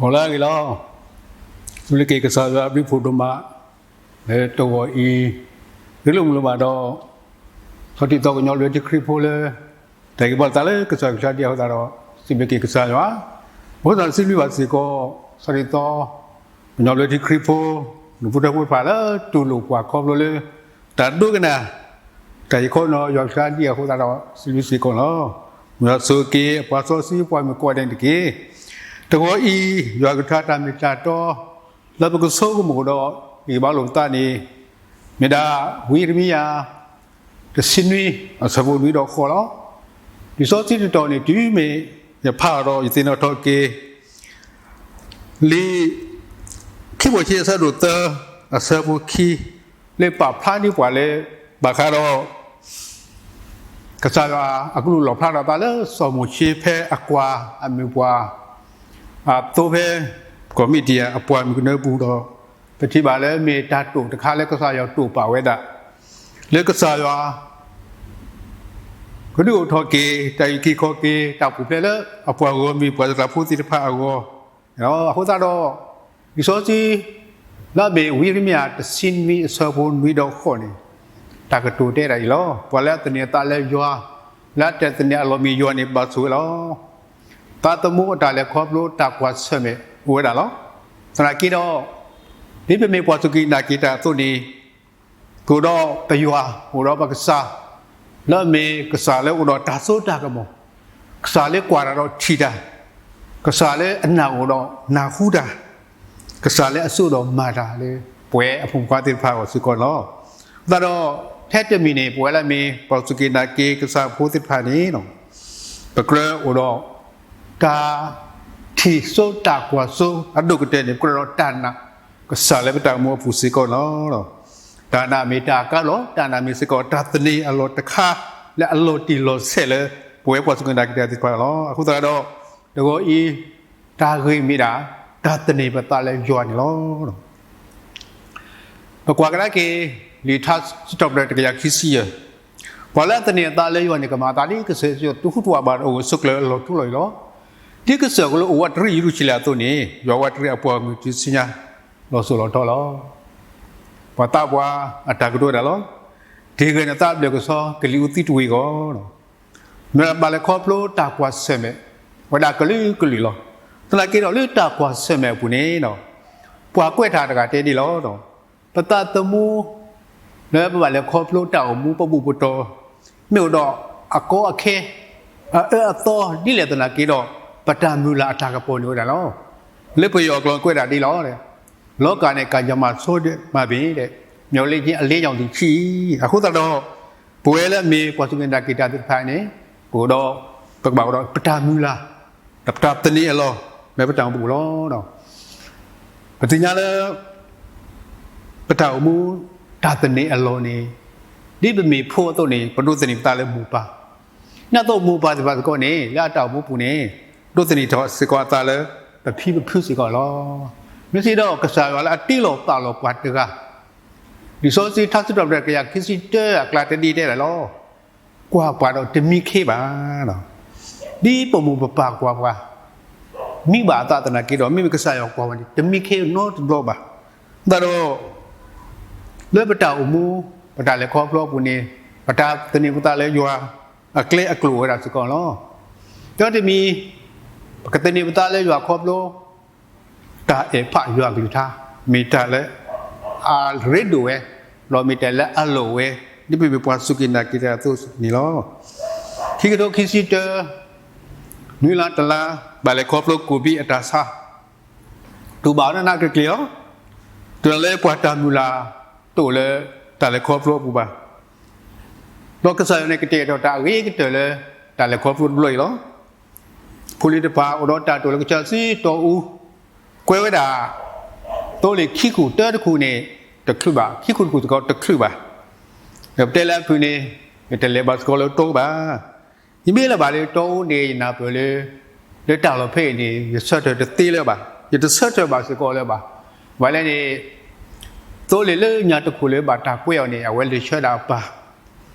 အိၣ်လၢအဂ့ၤလီၤ. စံးဘျုးက့ၤကစၢ်ယွၤအဘျုးဖးဒိၣ်မး လၢတဂီၤအံၤ ဂ့ၤလိာ်မုာ်လိာ်ဘၣ်ဒီး ဆီၣ်တံၢ်သီၣ်ကညီဘျၢထံခရံာ်ဖိလၢ တၢ်ဂ့ၢ်ဘၣ်သးလၢကစၢ်ယွၤကလုၢ်ကထါဒ်အဃိသတးဒီး စံးဘျုးက့ၤကစၢ်ယွၤ, အဃိသတးဒီးစံးဘျုးဘၣ်စ့ၢ်ကီး ဆီၣ်တံၢ်သီၣ် ကညီဘျၢထံခရံာ်ဖိ ဒီးဖိဒံဖိသၣ်ပှၤခီဖျိလၢ တၢ်ဒိကနၣ် တၢ်ဟ့ၣ်ခီနီၤယွၤကလုၢ်ကထါဒ်အဃိသတးဒီး စံးဘျုးစ့ၢ်ကီးလီၤ. မ်ယွၤဆိၣ်ဂ့ၤက့ၤ ပှၤစီဆှံပှၤမုၣ်ကိးဂၤဒဲးန့ၣ်တက့ၢ်. တဂီၤအံၤ ယွၤကလုၢ်ကထါတၢ်မ့ၢ်တၢ်တီ လၢပကဆိကမိၣ်ကဒီး ဟ့ၣ်ဘါလိာ်ပသးန့ၣ် မ့ၢ်ဒၣ်ဝံယံးရမံယၤ တဆံနွံ အဆၢဖိနွံဒီးဃိးလီၤ. လံာ်စီဆှံတတီၤန့ၣ် တုၤမ့ၢ်ယဖးအီၤဒီး ယသ့ၣ်နီၣ်ထီၣ်က့ၤ လံာ်ခံဘိၣ်ခံအဆၢဒိၣ်သၢ အဆၢဖိခံ လၢပာ်ဖျါန့ၢ်ပှၤလၢ ဘၣ်ဃးဒီး ကစၢ်ယွၤအကလူးလီၣ်ဖျါထီၣ်အသးလၢစီၤမိၤၡ့ဖဲအကွၢ်အမုၢ်ပှၢ် အသိးဖဲ ကီၢ်မံးဒယၣ်အပှၢ်မုၢ်ကနၢပူၤဒီး ပထံၣ်ဘၣ်လၢမ့ၢ်တၢ်တိာ်တခါလၢကစၢ်ယွၤတိာ်ပာ်ဝဲဒၣ် လၢကစၢ်ယွၤ ကဒုးအိၣ်ထီၣ်က့ၤ တၢ်အုၣ်က့ၤခီၣ်က့ၤ တၢ်ပူၤဖျဲးလၢအပှၤဂီၢ်မုၢ်ပှၤသရၣ်ဖိသ့ၣ်တဖၣ်အဂီၢ် အဃိသတးဒီး လံာ်စီဆှံ လၢအမ့ၢ်ဝံယံးရမံယၤ တဆံနွံအဆၢဖိနွံဒီးဃိးန့ၣ် တၢ်ကတိၤတဲဒၣ်အံၤလီၤ. ပှၤလၢအသန့ၤအသးလၢယွၤ လၢအတၢ်သန့ၤအလီၢ်မ့ၢ်ယွၤန့ၣ် ဘၣ်ဆိၣ်ဝဲလီၤ. သးသမူအတၢ်လဲၤခီဖျိတၢ်ကွၢ်ဆၢၣ်မဲာ်အိၣ်ဝဲဒၣ်လီၤ. သနာ်က့ဒီး ဒ်ပမ့ၢ်ပှၤစူၢ်က့ၤနာ်က့ၤတၢ်အသိးန့ၣ် ပအိၣ်ဒီးပယွၤ အိၣ်ဒီးပကစၢ် လၢအမ့ၢ်ကစၢ်လၢအိၣ်ဒီးတၢ်စိတၢ်ကမီၤ, ကစၢ်လၢကွၢ်တၢ်ဒီးထံၣ်တၢ်, ကစၢ်လၢအနၢ်အိၣ်ဒီးနၢ်ဟူတၢ်, ကစၢ်လၢအစိဒီးမၤတၢ်လၢ ပဝဲအဖိမုၣ်ဖိခွါသ့ၣ်တဖၣ်အဂီၢ်စ့ၢ်ကီးန့ၣ်လီၤ. အဃိသတးဒီး ထဲတမံၤန့ၣ် ပဝဲလၢအမ့ၢ်ပှၤစူၢ်က့ၤနာ်က့ၤကစၢ်ဖိသ့ၣ်တဖၣ်န့ၣ် ပကြၢးအိၣ်ဒီး တၢ်ထံၣ်စိတၢ်ကွၢ်စိအဒိၣ်ကတၢၢ်န့ၣ် ပကြၢးဒီးတၢ်နာ်ကစၢ်လၢပတၢ်အိၣ်မူအပူၤစ့ၢ်ကီးန့ၣ်လီၤ. တၢ်နာ်မ့ၢ်တၢ်အကါလီၤ. တၢ်နာ်မ့ၢ်စ့ၢ်ကီးတၢ်သန့ၤအလီၢ်တခါ လၢအလီၤတံၢ်လီၤဆဲးလၢ ပဝဲပှၤစူၢ်က့ၤနာ်က့ၤတၢ်သ့ၣ်တဖၣ်လီၤ. အဃိသတးဒီး တဂီၤအံၤ တၢ်ဂ့ၢ်မ့ၢ်ဒၣ် တၢ်သန့ၤပသးလၢယွၤန့ၣ်လီၤ. ပကွၢ်ကဒါက့ၤ လံာ်ထါစံးထီၣ်ပတြၢၤတကယၤခံဆံယဲၢ်, ပှၤလၢအသန့ၤအသးလၢယွၤန့ၣ် ကမၤအသးဒ်ကစၢၢ်စံး တဟူးတဝးဘၣ်ဒီး အိၣ်ဂၢၢ်ဆိးကျၢၤအလီၢ်ထူလီၤယံၤလီၤ. ဒ်ကစၢၢ်ကလိအိၣ်ဝးတရံးယရူၤၡလ့ၣ်အသိးန့ၣ် ယွၤဝးတရံးအပှၤဂီၢ်မုၢ်တုၤဆူညါ လီၤစိၤလီၤထီလီၤ. ပှၤသးပှၢ်အတၢ်ကတိၤဝဲဒၣ်လီၤ. တ့ၢ်ဂဲၤနသးဘျၢၣ်ကဆှီ ကလံၤအူသံတဝ့ၢ်အဂီၢ် မ့ၢ်ဘၣ်လဲၤခီဖျိတၢ်ကွၢ်ဆၢၣ်မဲာ် ဝဲဒၣ်ကလုာ်ကလုာ်လီၤ. သနာ်က့ဒီးလၢတၢ်ကွၢ်ဆၢၣ်မဲာ်အပူၤန့ၣ် ပှၤကွဲးထါတဂၤတဲဒ်လီၤ. ပသးသမူ လၢပဘၣ်လဲၤခီဖျိတၢ်အိၣ်မူပဘူၣ်ပတီၢ် မ့ၢ်အိၣ်ဒီးအကီအခဲ အအၢအသီဒ်လဲၣ်သနာ်က့ဒီး ပတၢ်မုၢ်လၢ်အတၢ်ကပီၤန့ၣ်အိၣ်ဝဲဒၣ်လီၤ. လၢပယီၤအကျိာ်ကွဲးဒၣ်ဒ်လီၤ လောကနဲ့ ကံကြမ္မာ ဆိုးမှပင် မျှော်လင့်ခြင်း အလင်းရောင် သူရှိ အဃိသတးဒီး ပဝဲလၢအမ့ၢ်ပှၤစူၢ်က့ၤနာ်က့ၤတၢ်သ့ၣ်တဖၣ်န့ၣ် ပအိၣ်ဒီး ပကဘၣ်အိၣ်ဒီးပတၢ်မုၢ်လၢ် ဒီးပတၢ်သန့ၤအလီၢ် လၢပတၢ်အိၣ်မူပူၤလီၤ. ပသ့ၣ်ညါလၢ ပတၢ်အိၣ်မူ တၢ်သန့ၤအလီၢ်န့ၣ် ဒ်ပမ့ၢ်ဖိအသိးန့ၣ် ပဒိးသန့ၤပသးလၢမိၢ်ပၢ်, နာ်သိးမိၢ်ပၢ်သ့ၣ်တဖၣ်စ့ၢ်ကီးန့ၣ် လၢအတၢ်အိၣ်မူပူၤန့ၣ် ဒိးသန့ၤထီၣ်စ့ၢ်ကီးအသးလၢ ပဖံပဖုစ့ၢ်ကီးလီၤ. မ့ၢ်စ့ၢ်ဒီးကစၢ်ယွၤလၢအတ့လီၤပာ်လီၤပှၤတဂၤ လံာ်စီဆှံထါစံးထီၣ်ပတြၢၤတကယၤခံဆံတၢအကျါတဒ်တဲဒၣ်လီၤ. ကွၢ်ပှၤဒီးတမံခ့ဘၣ်. ဒ်ပမိၢ်ပပၢ်ကွၢ်ပှၤ မံဘၣ်အသးသနာ်က့ဒီး မ့မ့ၢ်ကစၢ်ယွၤကွၢ်ဝဲန့ၣ် တမံခ့နီတဘျီဘၣ်. သတးဒီး လၢပတၢ်အိၣ်မူ ပတၢ်လဲၤခီဖျိအပူၤန့ၣ် ပတၢ်သန့ၤပသးလၢယွၤ အကျဲအကျိၤဝဲဒၣ်စ့ၢ်ကီးလီၤ. တၢ်တမံၤ ပကသန့ၤပသးလၢယွၤခီဖျိ တၢ်အဲၣ်ဖးယွၤကလုၢ်ကထါ မ့ၢ်တၢ်လၢအရ့ဒိၣ်ဝဲ, ဒီးမ့ၢ်တၢ်လၢအလီၢ်ဝဲ ဒ်ပမ့ၢ်ပှၤစူၢ်က့ၤနာ်က့ၤတၢ်အသိးန့ၣ်လီၤ. ခံကထိခံဆံတၢ နွံလါတလါ ဘၣ်လဲၤခီဖျိကိးဘံၣ်အတၢ်ဆါ တူၢ်ဘၣ်အီၤနးနးကျံၤကျံၤလီၤ. တလၢပှၤတၢ်မုၢ်လၢ်တအိၣ်လၢတၢ်လဲၤခီဖျိအပူၤဘၣ်. ဒီးကစၢ်ယွၤန့ၣ်ကတဲာ်ကတီၤတၢ်အဂ့ၤကတၢၢ်လၢ တၢ်လဲၤခီဖျိတဘျီအံၤလီၤ. ဖိလံၤတဖၣ်အိၣ်ဒီးတၢ်တိာ်လၢကစၢၢ်စံတီအူ ကွဲဝဲဒၣ် သိလ့ၣ်ခံခိၣ်တၢတခိၣ်န့ၣ် တချုးဘၣ်, ခံခိၣ်တခိၣ်စ့ၢ်ကီးတချုးဘၣ်. ဒီးပတဲလၢအဖုၣ်န့ၣ် မ့ၢ်တလဲၤဘၣ်စ့ၢ်ကီးလၢတီဘၣ်. ယမ့ၢ်လၢဘၣ်လၢတီအူန့ၣ် ယနၢ်ပၢၢ်လၢ လၢတၢ်လီၢ်ဖဲအံၤန့ၣ် ယဆၢထၢၣ်တသ့လၢၤဘၣ်, ယတဆၢထၢၣ်ဘၣ်စ့ၢ်ကီးလၢၤဘၣ်. ဘၣ်လဲၣ်န့ၣ် သိလ့ၣ်လၢညါတခိၣ်လၢဘၣ်တၢ်ကွဲအီၤန့ၣ် အဝဲလဲၤဆှၢဒၣ်အပၢ်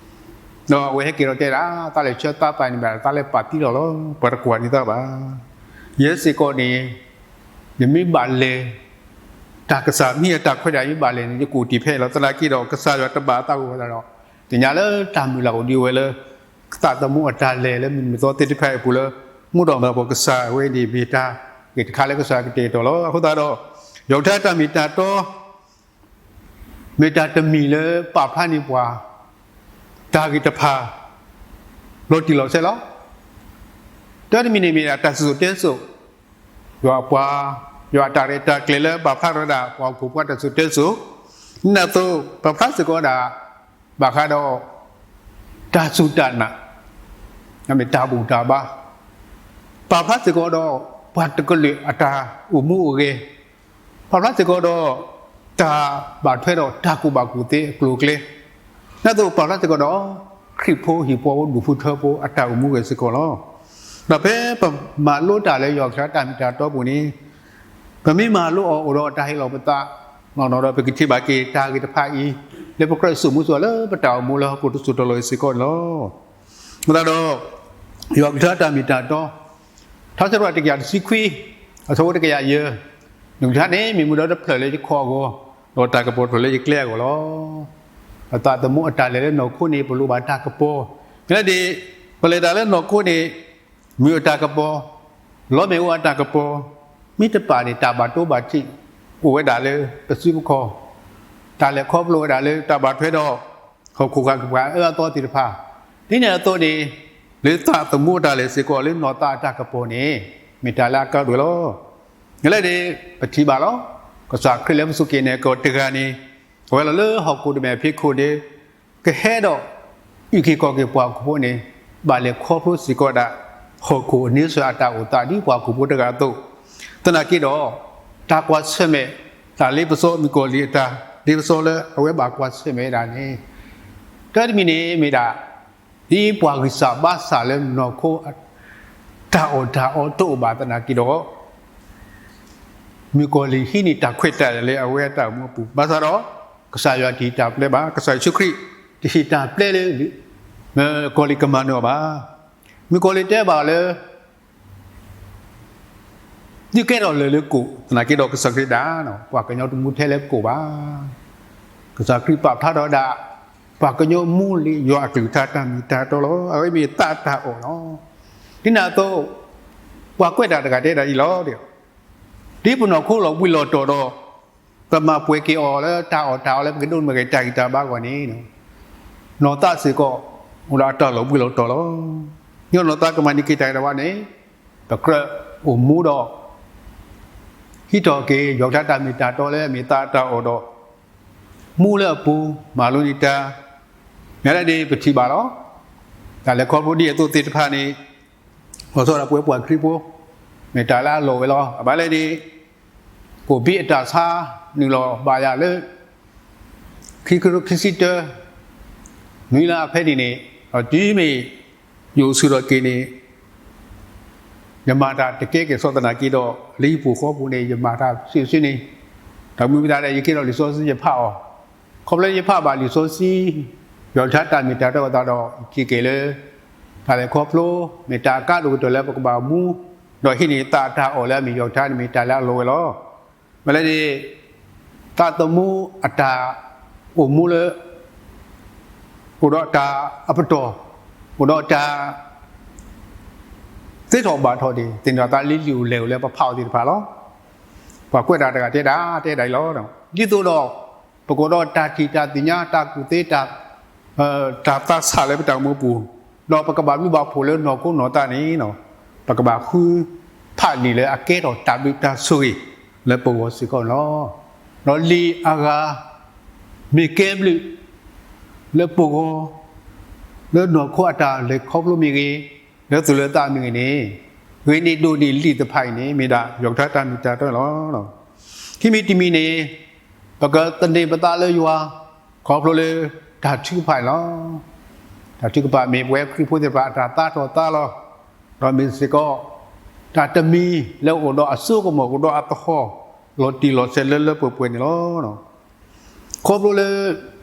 ဒီးအဝဲဟဲက့ၤဒီးတဲဒၣ် သးလဲၤဆှၢသးပၢ်န့ၣ်ဘၣ် သးလဲၤပာ်သံလီၤလီၤ, ပှၤတကွၢ်န့ၢ်သးဘၣ်. ယဲစ့ၢ်ကီးန့ၣ် ယမ့ၢ်ဘၣ်လဲၤ တၢ်ကစၢ်မ့ၢ်အတၢ်ခွဲးတၢ်ယာ်မ့ၢ်ဘၣ်လဲၤန့ၣ် ယကအိၣ်တ့ၢ်ဖဲအံၤလီၤ. သနာ်က့ဒီး ကစၢ်ယွၤတဘၣ်အသးအိၣ်ဝဲဒၣ်ဒီး သ့ၣ်ညါလၢတၢ်မုၢ်လၢ်အိၣ်ဒံးဝဲလၢ သးသမူအတၢ်လဲၤလၢမုၢ်နံၤမုၢ်သီသ့ၣ်တဖၣ်အံၤအပူၤလၢ မူဒီးမၤပှၤကစၢ်ဝဲန့ၣ် မ့ၢ်တၢ်ဂ့ၢ်တခါလၢကစၢ်ယွၤကတဲာ်ကတီၤလီၤ. အဃိသတးဒီး ယွၤကထါတၢ်မ့ၢ်တၢ်တီ မ့ၢ်တၢ်တမံၤလၢပာ်ဖျါန့ၢ်ပှၤ တၢ်ဂ့ၢ်တဖၣ် လီၤတံၢ်လီၤဆဲးလီၤ. တၢ်တမံၤန့ၣ်မ့ၢ်ဒၣ်တၢ်စံၣ်စိၤတဲစိၤ ယွၤပှၤ ယွၤအတၢ်ရဲၣ်တၢ်ကျဲၤလၢပာ်ဖျါထီၣ်ဝဲဒၣ် ပှၤဟီၣ်ခိၣ်ဖိတၢ်စံၣ်စိၤတဲစိၤ, ဒ်န့ၣ်အသိး ပာ်ဖျါစ့ၢ်ကီးဝဲဒၣ် ဘၣ်ဃးဒီး တၢ်စူၢ်တၢ်နာ် မ့ၢ်တၢ်ဘူၣ်တၢ်ဘါ, ပာ်ဖျါစ့ၢ်ကီးဒီး ပှၤတကလုာ်အတၢ်အိၣ်မူအိၣ်ဂဲၤ, ပာ်ဖျါစ့ၢ်ကီးဒီး တၢ်ဘၣ်ထွဲဒီးတၢ်ကူၣ်ဘၣ်ကူၣ်သ့အကျိၤအကျဲ, ဒ်သိးပာ်ဖျါစ့ၢ်ကီးဒီး ခရံာ်ဖိဟံၣ်ဖိဒူၣ်ဖိထၢဖိအတၢ်အိၣ်မူအိၣ်ဂဲၤစ့ၢ်ကီးလီၤ. ဒီးဖဲပမၤလိတၢ်လၢယွၤကထါတၢ်မ့ၢ်တၢ်တီအပူၤန့ၣ် ပမ့ၢ်မၤလိအီၤအိၣ်ဒီးတၢ်ဟ့ၣ်လီၤပသး နီၢ်နီၢ်ဒီးပကထံၣ်ဘၣ်က့ၤတၢ်ဂ့ၢ်တဖၣ်အံၤ လၢပကြၢးစိာ်မူစိာ်လၢပတၢ်အိၣ်မူလၢဟီၣ်ခိၣ်တစိၢ်တလီၢ်အံၤစ့ၢ်ကီးန့ၣ်လီၤ. အဃိသတးဒီး ယွၤကထါတၢ်မ့ၢ်တၢ်တီ ထါစံးပတြၢၤတကယၤတဆံခွံ အဆၢဖိတကယၤယဲၢ်, နကထါန့ၣ် မ့ၢ်မူဒီတဖျၢၣ်လၢယခီၣ်အဂီၢ်, ဒီးတၢ်ကပီၤတဖျၢၣ်လၢယကျဲအဂီၢ်လီၤ. ပသးသမူအတၢ်လဲၤလၢနီၢ်ခိန့ၣ် ပလိၣ်ဘၣ်တၢ်ကပီၤ, မ့ၢ်လၢဒ် ပလဲၤတၢ်လၢနီၢ်ခိန့ၣ် မုၢ်အတၢ်ကပီၤ, လီမ့ၣ်အူအတၢ်ကပီၤ, မ့ၢ်တပာ်န့ၣ် တၢ်ဘၣ်တိဘၣ်ထံး အိၣ်ဝဲဒၣ်လၢပစုပခီၣ်, တၢ်လဲၤခီဖျိဝဲဒၣ်လၢတၢ်ဘၣ်ထွဲဒီး ဟီၣ်ခိၣ်ဃၢ်ကပၤအၢအသီသ့ၣ်တဖၣ်, ဒ်န့ၣ်အသိးန့ၣ် လၢသးသမူအတၢ်လဲၤစ့ၢ်ကီးလၢနီၢ်သးအတၢ်ကပီၤန့ၣ် မ့ၢ်တၢ်လၢအကါဒိၣ်လီၤ. မ့ၢ်လၢဒ် ပထံၣ်ဘၣ်လီၤ. ကစၢ်ခရံာ်လၢပစူၢ်က့ၤနာ်က့ၤအီၤတဂၤန့ၣ် အဝဲလီၤလၢဟီၣ်ခိၣ်တဘ့ၣ်ဖံးခိၣ်န့ၣ် ကဟဲဒီး အုၣ်က့ၤခီၣ်က့ၤပှၤဟီၣ်ခိၣ်ဖိန့ၣ် ဘၣ်လဲၤခီဖျိစ့ၢ်ကီးဒၣ် ဟီၣ်ခိၣ်အန့ဆၢၣ်အတၢ်အိၣ်သးဒ်ပှၤဟီၣ်ခိၣ်ဖိတဂၤအသိး, သနာ်က့ဒီး တၢ်ကွၢ်ဆၢၣ်မဲာ် တၢ်လ့ပစီမုၣ်ကီၤလံၢ်အတၢ် လ့ပစီလၢအဝဲဘၣ်ကွၢ်ဆၢၣ်မဲာ်ဝဲဒၣ်န့ၣ် တၢ်တမံၤန့ၣ်မ့ၢ်ဒၣ် ဒ်ပှၤဂံၢ်စၢ်ဘါစၢ်လၢနီၢ်ခိ တၢ်အီၣ်တၢ်အီတအိၣ်ဘၣ်သနာ်က့ဒီး မုၣ်ကီၤလံၢ်ဟံးန့ၢ်တၢ်ခွဲးတၢ်ယာ်လၢအဝဲအတၢ်အိၣ်မူအပူၤ, ဘၣ်ဆၣ်ဒီး ကစၢ်ယွၤတဟ့ၣ်တၢ်ပျဲဘၣ်, ကစၢ်ယ့ၣ်ၡူးခရံာ် တဟ့ၣ်တၢ်ပျဲလၢ မုၣ်ကီၤလံၢ်ကမၤနၢၤအီၤဘၣ်. မုၣ်ကီၤလံၢ်တဲဘၣ်အီၤလၢ သုကဲထီၣ်လၢၢ်လၢကိၣ်, သနာ်က့ဒီးကစၢ်ခရံာ်ဒၣ် ပှၤကညီတမူထဲလၢကိၣ်ဘၣ်. ကစၢ်ခရံာ်ပာ်ဖျါထီၣ်ဝဲဒၣ် ပှၤကညီမူလၢယွၤအကလုၢ်ကထါတၢ်မ့ၢ်တၢ်တီလီၤ. အဝဲမ့ၢ်သးအတၢ်အီၣ်လီၤ. ဒ်န့ၣ်အသိး ပှၤကွဲးတၢ်တဂၤတဲဒၣ်ဒ်လီၤ. ဒ်ပနီၢ်ခိလီၤဘှံးလီၤတီၤဒီး ပမၤပှဲၤက့ၤအီၤလၢတၢ်အီၣ်တၢ်အီလၢပကဒိးမ့ၢ်ဂ့ၤတၢ်ဂံၢ်တၢ်ဘါအဂီၢ်န့ၣ် နီၢ်သးစ့ၢ်ကီး အိၣ်ဒီးအတၢ်လီၤဘှံးလီၤတီၤလီၤ. ညီနီၢ်သးကမၤန့ၢ်က့ၤတၢ်ဂ့ၤတၢ်ဝါန့ၣ် ပကြၢးအိၣ်မူဒီး ဟံးထီၣ်က့ၤ ယွၤကထါတၢ်မ့ၢ်တၢ်တီလၢအမ့ၢ်သးအတၢ်အီၣ်ဒီး မူလၢအပူၤ မၤလိန့ၢ်တၢ် မ့ၢ်လၢဒ်ပထံၣ်ဘၣ်လီၤ. တၢ်လဲၤခီဖျိဒ်အသိးသ့ၣ်တဖၣ်န့ၣ် လီၤဆီဒၣ်ပဝဲပှၤခရံာ်ဖိ မ့ၢ်တၢ်လၢအလီၢ်ဝဲလီၤ. အဘၣ်လဲၣ်ဒ် ကိၣ်ဘံၣ်အတၢ်ဆါ နုာ်လီၤဘၣ်ယၤလၢ ခံကထိခံဆံတၢ နွံလါဖဲန့ၣ်န့ၣ် ဒီးတုၤမ့ၢ် ယအိၣ်ဆူၣ်ထီၣ်က့ၤန့ၣ် ယမၤတၢ်တကဲက့ၤဆီသနာ်က့ဒီး လၢဟံၣ်ပူၤဃီပူၤန့ၣ် ယမၤတၢ်စုာ်စုာ်န့ၣ် ဒီးမ့ၢ်ဝံသးဒီး ယက့ၤဒီးလံာ်စီဆှံယဖးအီၤ, ခီဖျိယဖးဘၣ်လံာ်စီဆှံ ယွၤကထါတၢ်မ့ၢ်တၢ်တီအသးဒီး ယထံၣ်က့ၤလၢ တၢ်လဲၤခီဖျိ မ့ၢ်တၢ်အကါဒိၣ်ကတၢၢ်လၢပကဘၣ်မူ ဒီးဟံးန့ၢ်သးအတၢ်အီၣ်လၢအမ့ၢ်ယွၤကထါန့ၣ်မ့ၢ်တၢ်လၢအလီၢ်ဝဲလီၤ. မ့ၢ်လၢဒ် သးသမူအတၢ်အိၣ်မူလၢ အိၣ်ဒီးတၢ်အပတီၢ်, အိၣ်ဒီးတၢ် သ့ထီၣ်ဘၣ်ထီၣ်န့ၣ် သ့ၣ်နီၣ်သးလၢလံာ်အိၣ်လဲၣ်အိၣ်လၢပဖးအီၤသ့ၣ်တဖၣ်လီၤ. ပှၤကွဲးတၢ်တဂၤတဲဒၣ် တဲဒၣ်အံၤလီၤ. ဒ်သိးဒီး ပကအိၣ်ဒီးတၢ်ထံၣ်တၢ်သ့ၣ်ညါ တၢ်ကူၣ်သ့ တၢ်သးဆးလၢပတၢ်အိၣ်မူပူၤ, ဒီးပကဘၣ်ဘျုးဘၣ်ဖှိၣ်လၢနီၢ်ခိနီၢ်သးန့ၣ် ပကဘၣ်ဃုဖးလံာ်လၢအကဲထီၣ်တၢ်ဘျုးတၢ်ဆိၣ်ဂ့ၤလၢပဂီၢ်စ့ၢ်ကီးန့ၣ်လီၤ. ဒီးလံာ်အဂၤ မ့ၢ်ကဲဘျုး လၢပဂီၢ် လၢနီၢ်ခိအတၢ်လဲၤခီဖျိမ့ၢ်ဂ့ၤ, လၢသူၣ်လၢသးမ့ၢ်ဂ့ၤန့ၣ်, ဂ့ၤန့ၢ်ဒိၣ်န့ၢ်လံာ်တဖၣ်အံၤန့ၣ် မ့ၢ်ဒၣ်ယွၤကထါတၢ်မ့ၢ်တၢ်တီလီၤ. ခံမံၤတမံၤန့ၣ် ပကသန့ၤပသးလၢယွၤ ခီဖျိလၢတၢ်ထုကဖၣ်န့ၣ်လီၤ. တၢ်ထုကဖၣ်မ့ၢ်ပဝဲခရံာ်ဖိသ့ၣ်တဖၣ်အတၢ်သးထီၣ်သးလီၤ. ဒီးမ့ၢ်စ့ၢ်ကီး တၢ်တမံၤလၢအိၣ်ဒီးအစိကမီၤ အိၣ်ဒီးအသဟီၣ် လီၤတံၢ်လီၤဆဲးလၢလၢပှဲၤပှဲၤန့ၣ်လီၤ. ခီဖျိလၢ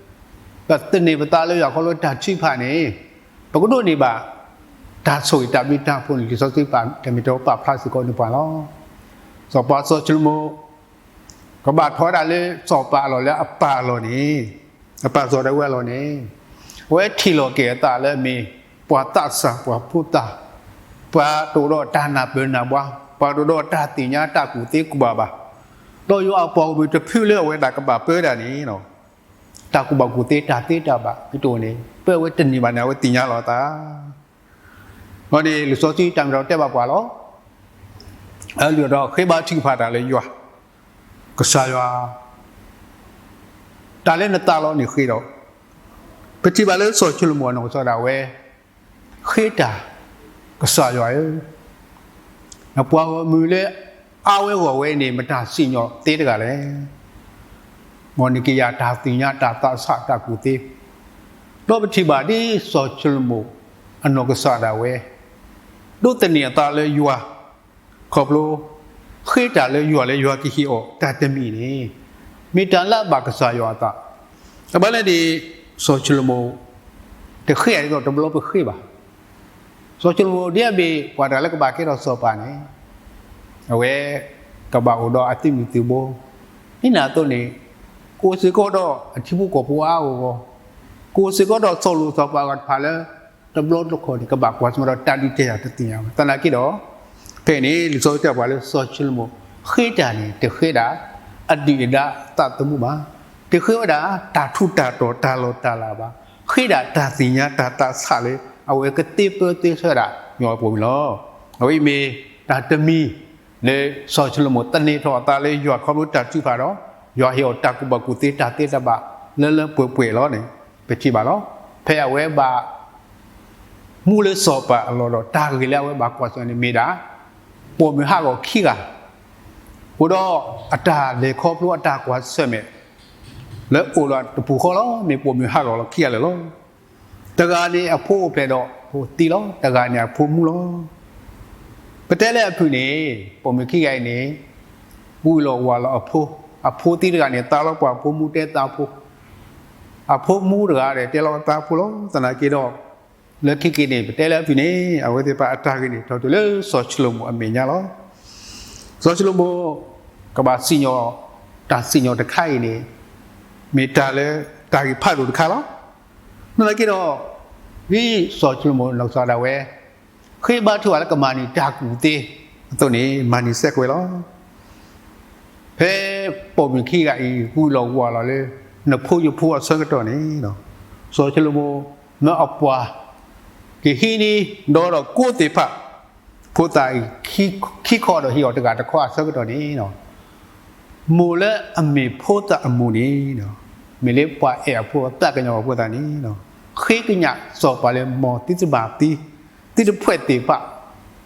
ပသန့ၤပသးလၢယွၤခီဖျိတၢ်ထုကဖၣ်န့ၣ် ပကဒိးန့ၢ်ဘၣ် တၢ်ဆိၣ်ဂ့ၤတၢ်ဘျုးတၢ်ဖှိၣ်န့ၣ် လံာ်စီဆှံပာ်တၢ်မ့ၢ်တၢ်ပာ်ဖျါစ့ၢ်ကီးန့ၢ်ပှၤလီၤ. စီၤပၤစီၤၡလိၤမိၣ် ကဘၣ်ထီၣ်ဝဲဒၣ်လၢစီၤပၤအလီၢ်လၢအပၢ်အလီၢ်န့ၣ်, အပၢ်စီၤဒၤဝံးအလီၢ်န့ၣ်, အဝဲထံၣ်လီၤက့ၤအသးလၢအမ့ၢ် ပှၤသးစၢ် ပှၤဖိသၣ်, ပှၤတအိၣ်ဒီးတၢ်နၢ်ပၢၢ်နၢ်ဘှါ, ပှၤတအိၣ်ဒီးတၢ်သ့ၣ်ညါတၢ်ကူၣ်သ့ကူၣ်ဘၣ်ဘၣ်, ဒီးယွၤအပှၤဂီၢ်မုၢ်တဖုလၢအဝဲဒၣ်ကဘၣ်ပၢဝဲဒၣ်န့ၣ် တၢ်ကူၣ်ဘၣ်ကူၣ်သ့တၢ်သ့တၢ်ဘၣ်ကတိၤန့ၣ် ပၢဝဲတန့ၢ်ဘၣ်န့ၣ် အဝဲသ့ၣ်ညါလီၤအသး. အဃိန့ၣ် လံာ်စီဆှံတၢ်မ့ၢ်တၢ်တီတဲဘၣ်ပှၤလီၤ. အလုၢ်အဒီးဃ့ဘါထုကဖၣ်တၢ်လၢယွၤ, ကစၢ်ယွၤ တၢ်လၢနသးလီန့ၣ်ဃ့ဒီး, ပထံၣ်ဘၣ်လၢစီၤၡလိၤမိၣ်အနီၢ်ကစၢ်ဒၣ်ဝဲ ဃ့တၢ်, ကစၢ်ယွၤဧၢ, နပှၤဂီၢ်မုၢ်လၢအါဝဲဂီၢ်ဝဲန့ၣ် မတၤစံၣ်ညီၣ်သ့တဂၤလဲၣ်. မ်နက့ၤယၤတၢ်သ့ၣ်ညါတၢ်သးဆးတၢ်ကူၣ်သ့, ဒီးပထံၣ်ဘၣ်ဒ်စီၤၡလိၤမိၣ်အနီၢ်ကစၢ်ဒၣ်ဝဲ ဒိးသန့ၤအသးလၢယွၤ ခီဖျိ ဃ့တၢ်လၢယွၤလၢယွၤကဟ့ၣ်အီၤတၢ်တမံၤန့ၣ် မ့ၢ်တၢ်လၢအဘၣ်ကစၢ်ယွၤအသး. အဘၣ်လဲၣ်န့ၣ် စီၤၡလိၤမိၣ် တဃ့အံၤဒ်သိးတဘျီပဃ့ဘၣ်. စီၤၡလိၤမိၣ်ဒ်အမ့ၢ်ပှၤတဂၤလၢကဘၣ်ကဲထီၣ်စီၤပၤန့ၣ် အဝဲ ကဘၣ်အိၣ်ဒီးအသုးမုၢ်သုးဘိ, ဒ်န့ၣ်အသိးန့ၣ် ကအိၣ်စ့ၢ်ကီးဒီးအထံဖိကီၢ်ဖိအါအါဂီၢ်ဂီၢ်, ကအိၣ်စ့ၢ်ကီးဒီးစီၤလိၣ်စီၤပၤအဂၤတဖၣ်လၢ တဘျီတခီၣ်န့ၣ် ကဘၣ်ကွၢ်ဆၢၣ်မဲာ်ဒီးတၢ်ဒုးတၢ်ယၤတသ့ၣ်ညါဘၣ်. သနာ်က့ဒီး ဖဲအံၤန့ၣ် လံာ်စီဆှံတဲပှၤလၢစီၤၡလိၤမိၣ် ဃ့တၢ်န့ၣ် တဃ့ဒၣ် အဒုၣ်အဒါသးသမူဘၣ်, တဃ့ဝဲဒၣ် တၢ်ထူးတၢ်တီၤတၢ်လီၢ်တၢ်လၤဘၣ်, ဃ့ဒၣ်တၢ်သ့ၣ်ညါတၢ်သးဆးလၢ အဝဲကသ့ပၢသ့ဆှၢဒၣ် ယွၤအပှၤမုၣ်လီၤ. အဝဲအံၤမ့ၢ်တၢ်တမံၤ လၢစီၤၡလိၤမိၣ်သန့ၤထီၣ်အသးလၢယွၤခီဖျိတၢ်ထုကဖၣ်ဒီး ယွၤဟ့ၣ်အီၤတၢ်ကူၣ်ဘၣ်ကူၣ်သ့တၢ်သ့တၢ်ဘၣ်လၢလၢပှဲၤပှဲၤလီၤန့ၣ် ပထံၣ်ဘၣ်လီၤ. ဖဲအဝဲဘၣ် မူလၢစီၤပၤအလီၢ်ဒီးတၢ်ဂ့ၢ်လၢအဝဲဘၣ်ကွၢ်ဆၢၣ်မဲာ်န့ၣ်မ့ၢ်ဒၣ် ပိာ်မုၣ်ဟးဂီၤခံဂၤ, အိၣ်ဒီးအတၢ်လဲၤခီဖျိအတၢ်ကွၢ်ဆၢၣ်မဲာ် လၢအိၣ်ဒီးတပူၤဃီလီၤ. မ့ၢ်ပိာ်မုၣ်ဟးဂီၤလီၤခံဂၤလၢာ်လီၤ. တဂၤန့ၣ်အဖိအိၣ်ဖျဲၣ်ဒီးဖိသံလီၤ. တဂၤန့ၣ်အဖိမူလီၤ. ပတဲလၢအဖုၣ်န့ၣ် ပိာ်မုၣ်ခံဂၤအံၤန့ၣ် ဝံၤလီၤဝၤလီၤအဖိ, အဖိသံတဂၤန့ၣ် သါလီၤပှၤအဖိမူတဲသါဖိ, အဖိမူတဂၤဒီးတဲလီၤသါဖိလီၤ. သနာ်က့ဒီး လၢခံက့ၤန့ၣ် ပတဲလၢအဖုၣ်န့ၣ် အဝဲသ့ၣ်တဖၣ်အတၢ်ဂ့ၢ်န့ၣ် ထီၣ်တုၤလၢစီၤၡလိၤမိၣ်အမဲာ်ညါလီၤ. စီၤၡလိၤမိၣ် ကဘၣ်စံၣ်ညီၣ် တၢ်စံၣ်ညီၣ်တခါအံၤန့ၣ် မ့ၢ်တၢ်လၢတၢ်ဂ့ၢ်ဖးဒိၣ်တခါလီၤ. သနာ်က့ဒီး ဒ်စီၤၡလိၤမိၣ်နီၢ်ကစၢ်ဒၣ်ဝဲ ဃ့ဘါထုကဖၣ်လၢကမၤန့ၢ်တၢ်ကူၣ်သ့အသိးန့ၣ် မၤန့ၢ်စ့ၢ်ကီးဝဲလီၤ. ဖဲပိာ်မုၣ်ခံဂၤအံၤ ဝံၤလီၤဝၤလီၤလၢ နဖိယဖိအဆၢကတီၢ်န့ၣ် စီၤၡလိၤမိၣ်မၢအပှၤ ကဟံးန့ၢ်ဒီးဒီးကိးသ့ၣ်တဖၣ် ဖိသၣ်အံၤ ခံခီဒီးဟ့ၣ်အီၤတဂၤတခီအဆၢကတီၢ်န့ၣ် မိၢ်လၢအမ့ၢ်ဖိသၣ်အမိၢ်န့ၣ် မ့ၢ်လၢပှၤအဲၣ်အဖိအသးကညီၤအဖိသတးန့ၣ် ဃ့ကညးစီၤပၤလၢမ်သုတဘၣ်သံ သုတဖှဲးသ့ၣ်တဖၣ်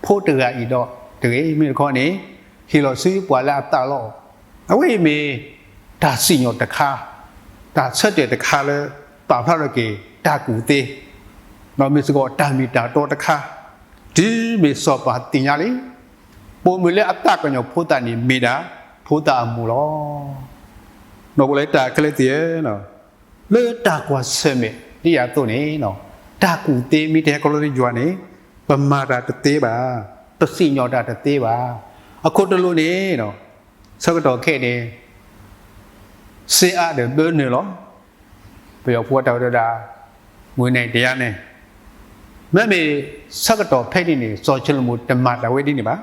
ဖိတဂၤအံၤဒီးတဂ့ၤ. မ့ၢ်တခီန့ၣ် ဟ့ၣ်လီၤဆူပှၤလၢအသးလီအီၤ, အဝဲအံၤမ့ၢ်တၢ်စံၣ်ညီၣ်တခါ, တၢ်ဆၢတဲာ်တခါလၢ ပာ်ဖျါထီၣ်က့ၤတၢ်ကူၣ်သ့, ဒီးမ့ၢ်စ့ၢ်ကီးတၢ်မ့ၢ်တၢ်တီတခါ, တုၤမ့ၢ်စီၤပၤသ့ၣ်ညါလံ ပိာ်မုၣ်လၢအသးကညီၤဖိသၣ်န့ၣ်မ့ၢ်ဒၣ် ဖိသၣ်အမိၢ်လီၤ. ဒီပုၢ်ဝဲၢ်တၢ်ခဲလၢာ်သ့ၣ်ဧၢ, လၢတၢ်ကွၢ်ဆၢၣ်မဲာ်ဒ်အံၤအသိးန့ၣ် တၢ်ကူၣ်သ့မ့ၢ်တဟဲခီဖျိလၢယွၤန့ၣ် ပမၤတၢ်တသ့ဘၣ်, ပစံၣ်ညီၣ်တၢ်တသ့ဘၣ်. အခိၣ်တလိၤန့ၣ် ဆၢကတီၢ်ခဲအံၤန့ၣ် စ့အါဒီးဘၢနုာ်လီၤ. ပယီၤဖိအတၢ်ဝဲတဲဒၣ် ငွေနိုင်တရားနဲ့, မ့မ့ၢ်ဆၢကတီၢ်ဖဲန့ၣ်န့ၣ် စီၤၡလိၤမိၤတမၤတၢ်ဝဲဒ်န့ၣ်ဘၣ်.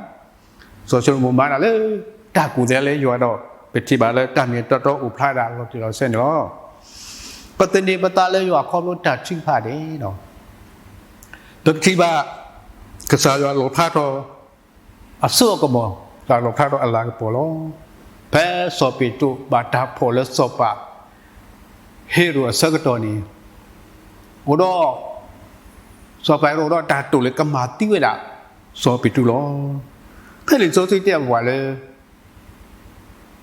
စီၤၡလိၤမိၤမၤတၢ်လၢ တၢ်ကူၣ်သ့လၢယွၤဒီး ပထံၣ်ဘၣ်လၢတၢ်မ့ၢ်တၢ်တီအိၣ်ဖျါဒၣ်လီၤတံၢ်လီၤဆဲးန့ၣ်လီၤ. ပသန့ၤပသးလၢယွၤခီဖျိတၢ်ထုကဖၣ်န့ၣ် ပကထံၣ်ဘၣ် ကစၢ်ယွၤလီၣ်ဖျါထီၣ် အစိအကမီၤ တၢ်လီၣ်ဖျါထီၣ်အလၤကပီၤလီၤ. ဖဲစီၤပ့းတရူးဘၣ်တၢ်ဖီၣ်လၢစီၤပၤ ဟ့ရိာ်အဆၢကတီၢ်န့ၣ် အိၣ်ဒီး စီၤပၤဟ့ရိာ်အိၣ်ဒီးတၢ်တိာ်လၢကမၤသံဝဲဒၣ် စီၤပ့းတရူးလီၤ. ဖဲလံာ်စီဆှံတဲပှၤလၢ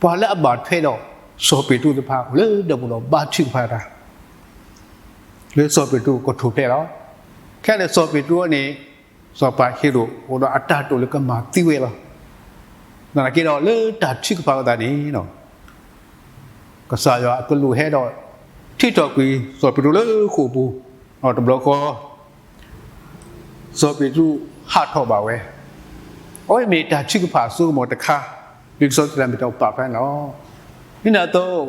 ပှၤလၢအဘၣ်ထွဲဒီး စီၤပ့းတရူးတဖၣ်အိၣ်လၢဒၢးပူၤဒီးဘါထုကဖၣ်တၢ် လၢစီၤပ့းတရူးကထိၣ်ဖျဲးလီၤ. ခဲန့ၣ်စီၤပ့းတရူးန့ၣ် စီၤပၤဟ့ရိာ်အိၣ်ဒီးအတၢ်တိာ်လၢကမၤသံဝဲလီၤ. သနာ်က့ဒီးလၢတၢ်ထုကဖၣ်အသးန့ၣ် ကစၢ်ယွၤအကလူးဟဲဒီး ထုးထီၣ်ကွံာ်စီၤပ့းတရူးလၢဃိာ်ပူၤ, ဒီးတဘျီဃီ စီၤပ့းတရူးဟးထီၣ်ဘၣ်ဝဲ, အဝဲမ့ၢ်တၢ်ထုကဖၣ်အစိကမီၤတခါ လံာ်စီဆှံမ့ၢ်တၢ်ပာ်ဖျါန့ၣ်လီၤ. ဒ်န့ၣ်အသိး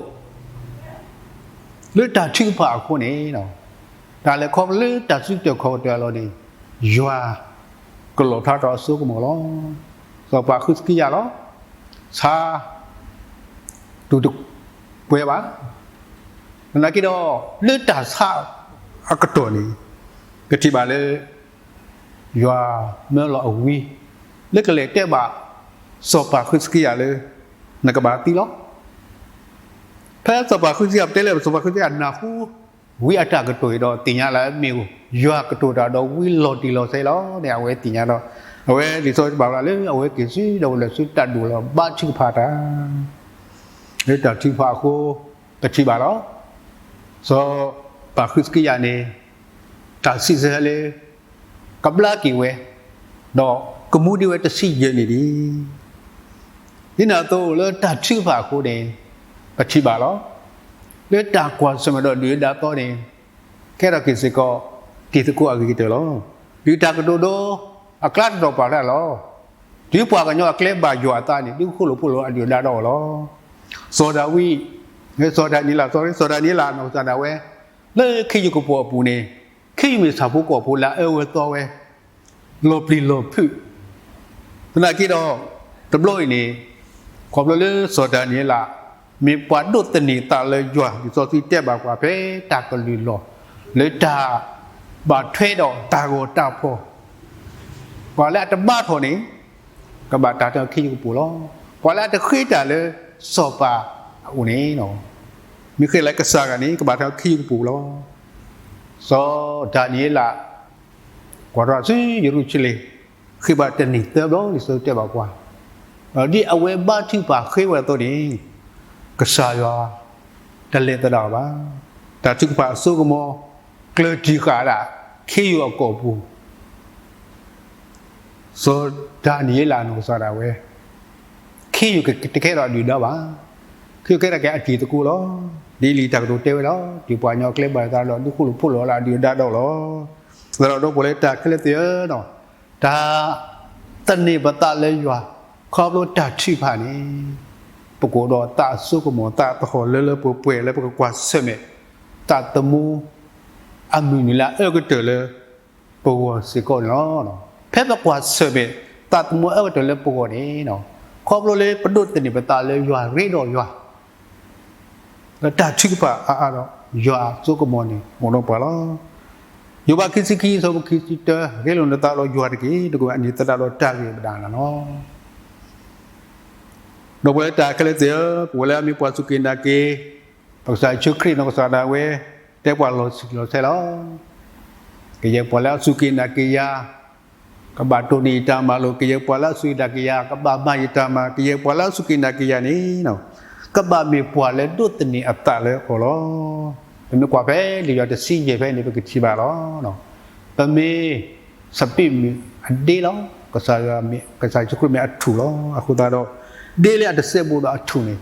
လၢတၢ်ထုကဖၣ်အဃိန့ၣ်, တၢ်လဲၤခီဖျိလၢတၢ်စုကတၢၢ်ခီၣ်ကတၢၢ်အလီၢ်န့ၣ်, ယွၤကလီၣ်ဖျါထီၣ်အစိကမီၤလီၤ. စီၤပၤဃံးစကံယၤလီၤ. ဆါ တူၢ်တပှဲၤဘၣ်. သနာ်က့ဒီး လၢတၢ်ဆါအကတီၢ်န့ၣ် ပထံၣ်ဘၣ်လၢ ယွၤမၢလီၤအဝံ လၢကလဲၤတဲဘၣ် စီၤပၤဃံးစကံယၤလၢ နကဘၣ်သံလီၤ. ဖဲစီၤပၤဃံးစကံယၤ ပတဲလၢစီၤပၤဃံးစကံယၤနၢ်ဟူ ဝံအတၢ်ကတိၤအံၤဒီး သ့ၣ်ညါလၢအမ့ၢ် ယွၤကတိၤတၢ်ဒီးဝံလီၤတံၢ်လီၤဆဲးလီၤန့ၣ် အဝဲသ့ၣ်ညါဒီး အဝဲလံာ်စီဆှံပာ်ဖျါလၢ အဝဲက့ၤဆူဒီးဝဲလၢဆူတၢ်ဒိၣ်လီၤ ဘါထုကဖၣ်တၢ် လၢတၢ်ထုကဖၣ်အဃိ ပထံၣ်ဘၣ်လီၤ. စီၤပၤဃံးစကံယၤန့ၣ် တၢ်စံးဆၢလၢ ကဘျါက့ၤဝဲ ဒီးကမူဒံးဝဲတဆံယဲၢ်နံၣ်လံ. ဒ်န့ၣ်အသိးလၢတၢ်ထုကဖၣ်အဃိန့ၣ် ပထံၣ်ဘၣ်လီၤ. လၢတၢ်ကွၢ်ဆၢၣ်မဲာ်ဒီးဒုၣ်ဒါသီန့ၣ် ကဲထီၣ်က့ၤစ့ၢ်ကီး တံၤသကိးအဂ့ၤကတၢၢ်လီၤ. ဒုၣ်တၢ်ကတိၤဒိ အကျါတတီၤပာ်ဖျါလီၤ. တုၤပှၤကညီအကျဲဘၣ်ယွၤအသးန့ၣ် ဒုးဃိၣ်လိာ်ဖိးလိာ်အဒုၣ်အဒါဒီးအီၤလီၤ. စီၤဒၤဝံး, စီၤဒၤနံးယ့လး, စီၤဒၤနံးယ့လးနီၢ်ကစၢ်ဒၣ်ဝဲ လၢခ့ယုၢ်ကပိာ်အပူၤန့ၣ် ခ့ယုၢ်မ့ၢ်ဆၣ်ဖိကီၢ်ဖိလၢအအၢဝဲသီဝဲ လီၤပျံၤလီၤဖုး သနာ်က့ဒီး တဘျီအံၤန့ၣ် ခီဖျိလၢစီၤဒၤနံးယ့လး မ့ၢ်ပှၤဒိးသန့ၤသးလၢယွၤ လံာ်စီဆှံတဲဘၣ်ပှၤဖဲတၢ်ကလုၢ်လီၢ် လၢတၢ်ဘၣ်ထွဲဒီးတၢ်ဂီၤတၢ်ဖီၣ် ပှၤလၢအတဘါထီၣ်န့ၣ် ကဘၣ်တၢ်ထီၣ်ခ့ယုၢ်ကပိာ်လီၤ. ပှၤလၢအတဃ့တၢ်လၢစီၤပၤအအိၣ်န့ၣ် မ့ၢ်ဃ့လၢကစၢ်ဂၤန့ၣ် ကဘၣ်ထီၣ်ခ့ယုၢ်ကပိာ်လီၤ. စီၤဒၤနံးယ့လး ကွၢ်ထီၣ်ဆူယရူၤၡလ့ၣ် ဃ့ဘါတနံၤသၢဘျီ လံာ်စီဆှံတဲဘၣ်ပှၤ, ဒီးဒ်အဝဲဘါထုကဖၣ်ဃ့ဝဲအသိးန့ၣ် ကစၢ်ယွၤတလဲၤသဒၣ်အီၤဘၣ်. တၢ်ထုကဖၣ်အစိကမီၤ ကျၢၤတံၢ်ဃာ်ဒၣ် ခ့ယုၢ်အကီၢ်ပူၤ စီၤဒၤနံးယ့လးနီၢ်ကစၢ်ဒၣ်ဝဲ ခ့ယုၢ်ကတကဲထီၣ်အဒုၣ်ဒါဘၣ်. ခ့ယုၢ်ကဲထီၣ်က့ၤအတံၤသကိးလီၤ. ဒ်လံာ်တၢ်ကတိၤတဲဝဲလီၤ. တုၤပှၤကညီအကျဲဘၣ်ယွၤအသးဒီး ဒုးဃိၣ်လိာ်ဖိးလိာ်အဒုၣ်အဒါဒီးလီၤ. သတးဒီးဒီပုၢ်ဝဲၢ်လၢတၢ်ခဲလၢာ်သ့ၣ်ဧၢ, တၢ်သန့ၤပသးလၢယွၤ ခီဖျိတၢ်ထုကဖၣ်န့ၣ် ပကအိၣ်ဒီးသးအစိကမီၤ သးသဟီၣ်လၢလၢပှဲၤပှဲၤလၢပကကွၢ်ဆၢၣ်မဲာ် သးသမူ အမုၢ်နံၤလၢအအၢကတၢၢ်လၢပဂီၢ်စ့ၢ်ကီးန့ၣ်လီၤ. ဖဲပကွၢ်ဆၢၣ်မဲာ် သးသမူအအၢကတၢၢ်လၢပဂီၢ်န့ၣ် ခီဖျိလၢပဒိးသန့ၤပသးလၢယွၤရ့ဒီးယွၤ လၢတၢ်ထုကဖၣ်အါအါဒီး ယွၤအစိကမီၤန့ၣ် အိၣ်ဒီးပှၤလီၤ. ယိၤဘးခံဆံခံ အဆၢဖိခံဆံတၢ, ဂ့ၤလိာ်နသးဒီးယွၤတက့ၢ်, နကဘၣ်အန့ၢ်သဒၣ်ဒီးတၢ်ဂ့ၤမနုၤလီၤ. ဒီပုၢ်ဝဲၢ်လၢတၢ်ခဲလၢာ်သ့ၣ်ဧၢ, ပဝဲလၢအမ့ၢ်ပှၤစူၢ်က့ၤနာ်က့ၤ ပကစၢ်ယ့ၣ်ၡူးခရံာ်နီၢ်ကစၢ်ဒၣ်ဝဲ တဲပှၤလီၤဆံးလီၤစဲၤလီၤ. ကယဲၢ်ပှၤလၢအစူၢ်က့ၤနာ်က့ၤယၤ ကဘၣ်တိၢ်န့ၢ်ယတၢ်မၤလိာ်, ကယဲၢ်ပှၤလၢအစူၢ်က့ၤနာ်က့ၤယၤ ကဘၣ်မၤယတၢ်မၤ, ကယဲၢ်ပှၤလၢအစူၢ်က့ၤနာ်က့ၤယၤန့ၣ် ကဘၣ်မ့ၢ်ပှၤလၢဒိးသန့ၤအသးလၢအီၤလီၤ. ပမ့ၢ်ကွၢ်ဖဲလံာ်ယိၤဟၣ်တဆံယဲၢ်ဖဲန့ၣ် ပကထံၣ်ဘၣ်လီၤ. ပမ့ၢ်စပံးမုၢ်အဒ့လီၤ. ကစၢ်ယွၤမ့ၢ်, ကစၢ်ယ့ၣ်ၡူးခရံာ်မ့ၢ်အထူၣ်လီၤ. အဃိသတးဒီး ဒ့လၢအတစဲးဘိးဒီးအထူၣ်န့ၣ်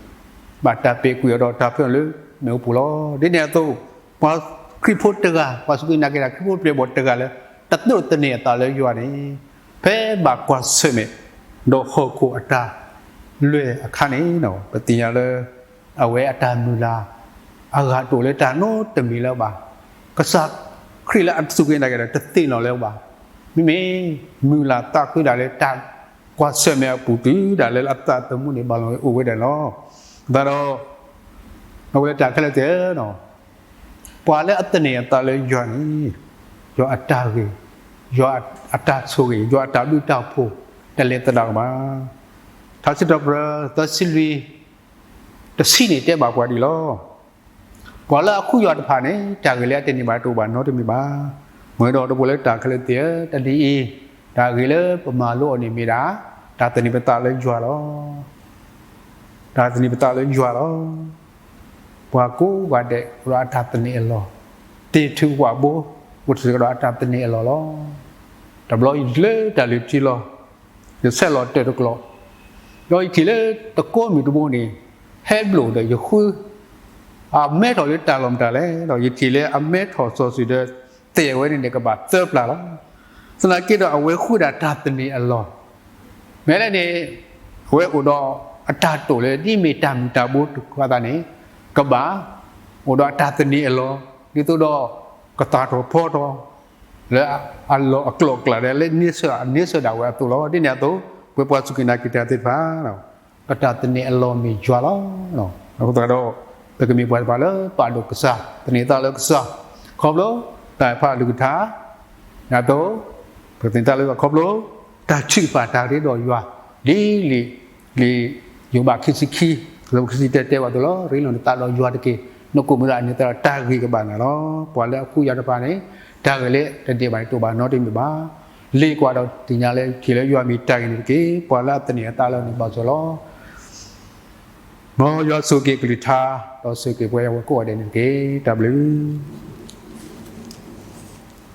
ဘၣ်တၢ်ပဲာ်ကွံာ်အီၤဒီးတၢ်ဖျၢၣ်လၢမ့ၣ်အူပူၤလီၤ. ဒ်န့ၣ်အသိး ပှၤခရံာ်ဖိတဂၤ, ပှၤစူၢ်က့ၤနာ်က့ၤတၢ်ခရံာ်ဖိပျဲၢ်ဘီၣ်တဂၤလၢ တဒိးသန့ၤအသးလၢယွၤန့ၣ် ဖဲဘၣ်ကွၢ်ဆၢၣ်မဲာ် ဒီးဟီၣ်ခိၣ်အတၢ်လွဲၢ်အခါန့ၣ် ပသ့ၣ်ညါလၢ အဝဲအတၢ်မုၢ်လၢ် အဂၤတအိၣ်လၢတၢ်နီတမံၤလၢၤဘၣ်. ကစၢ်ခရံာ်လၢအစူၢ်က့ၤနာ်က့ၤတၢ် တသ့ၣ်နီၣ်လၢၤဘၣ်. မ့မ့ၢ်မုၢ်လၢ်သးခုဒၣ်လၢတၢ်ကွၢ်ဆၢၣ်မဲာ်အပူၤ တုၤဒၣ်လဲာ်လၢအသးသမူန့ၣ် ဘၣ်လီၤအိၣ်ဝဲဒၣ်လီၤ. သတးဒီး အဝဲလၢတၢ်ခဲလၢာ်သ့ၣ်ဧၢ, ပှၤလၢအသန့ၤအသးလၢယွၤန့ၣ် ယွၤအတၢ်ဂ့ၤ, ယွၤအတၢ်ဆိၣ်ဂ့ၤ, ယွၤအတၢ်ဘျုးတၢ်ဖှိၣ် တလဲၤသဒၣ်အီၤဘၣ်. ထါစံးထီၣ်ပတြၢၤ သၢဆံလွံၢ် တဆံန့ၣ်တဲဘၣ်ပှၤဒ်အံၤလီၤ. ပှၤလၢအဃုယွၤတဖၣ်န့ၣ် တၢ်ဂ့ၤလၢအတန့ၢ်ဘၣ်တအိၣ်ဘၣ်နီတမံၤဘၣ်. မ့ၢ်ဒီးဒီပုၢ်ဝဲၢ်လၢတၢ်ခဲလၢာ်သ့ၣ်ဧၢ, တနံၤအံၤ တၢ်ဂ့ၤလၢပမၤလိအီၤန့ၣ်မ့ၢ်ဒၣ် တၢ်သန့ၤပသးလၢယွၤလီၤ. တၢ်သန့ၤပသးလၢယွၤလီၤ. ပှၤကိးဂၤဒဲး အိၣ်ဒီးအတၢ်သန့ၤအလီၢ်, သ့ၣ်ထူၣ်ဝၣ်ဘိ အိၣ်စ့ၢ်ကီးဒီးအတၢ်သန့ၤအလီၢ်လီၤ. တဘျီယထံၣ်လၢတၢ်လုၢ်ထံလီၤ, ယဆဲးလီၤတၢၢ်တကျိၤ, ဒီးယထံၣ်လၢတကိးမုၢ်တဘိန့ၣ် ဟဲဘျိၣ်ဒီးယဃု အမဲထီၣ်လၢတၢ်လီၢ်မတၤလဲၣ်, ဒီးယထံၣ်လၢအမဲထီၣ်စီၤစုၤဒီး သဲးဝဲန့ၣ်န့ၣ် ကဘၣ်သၢပျၢ်လီၤ. သနာ်က့ဒီးအဝဲဃုဒၣ်တၢ်သန့ၤအလီၢ်, မ့ၢ်လဲၣ်န့ၣ် အဝဲအိၣ်ဒီး အတၢ်တိာ်လၢဒ်မ့ၢ်တၢ်မုၢ်တၢ်ဘိတခါအသးန့ၣ် ကဘၣ်အိၣ်ဒီးအတၢ်သန့ၤအလီၢ် ဒ်သိးဒီးကသၣ်ထီၣ်ဖီထီၣ် လၢအလီၢ်အကျိၤအကျဲဒၣ်လၢ အန့ဆၢၣ်ဒၣ်ဝဲအသိးလီၤ. ဒ်န့ၣ်အသိး ပဝဲပှၤစူၢ်က့ၤနာ်က့ၤတၢ်သ့ၣ်တဖၣ် ပတၢ်သန့ၤအလီၢ်မ့ၢ်ယွၤလီၤ. အဃိသတးဒီး ပကမ့ၢ်ပှၤတဖၣ်လၢပာ်ဒိၣ်ကစၢ်, သန့ၤသးလၢကစၢ်, ခီဖျိတၢ်ဖးအီၤကလုၢ်ကထါ ဒ်သိး ပကသန့ၤသးလၢကစၢ်ခီဖျိ တၢ်ထုကဖၣ်တၢ်ရ့ဒီးယွၤ, ဒ်လံာ် လံာ်ယိၤဘးခံဆံခံ ခံဆံတၢတဲဝဲအသိးလီၤ. ရ့လိာ်နသးဒီးယွၤတက့ၢ်, နကိာ်မုၣ်ဒၣ်အန့ၣ်သတးဒီးတၢ်ဂ့ၤကဘၣ်နၤလီၤ. ပှၤလၢအဃုယၤတဖၣ်န့ၣ် တၢ်ဂ့ၤလၢတဒဲးဘးန့ၣ်တအိၣ်ဘၣ်နီတမံၤဘၣ်. လ့ၣ်ကွၢ်ဒီးသ့ၣ်ညါလၢထံၣ်လၢယွၤမ့ၢ်တၢ်ဂ့ၤန့ၣ်တက့ၢ်. ပှၤလၢအသန့ၤအသးလၢန့ၣ်ဘၣ်စီၤလီၤ. မ်ယွၤဆိၣ်ဂ့ၤကလုၢ်ကထါ ဒီးဆိၣ်ဂ့ၤပှၤဝဲကိးဂၤဒဲးန့ၣ်တက့ၢ်. တၢ်ဘျုး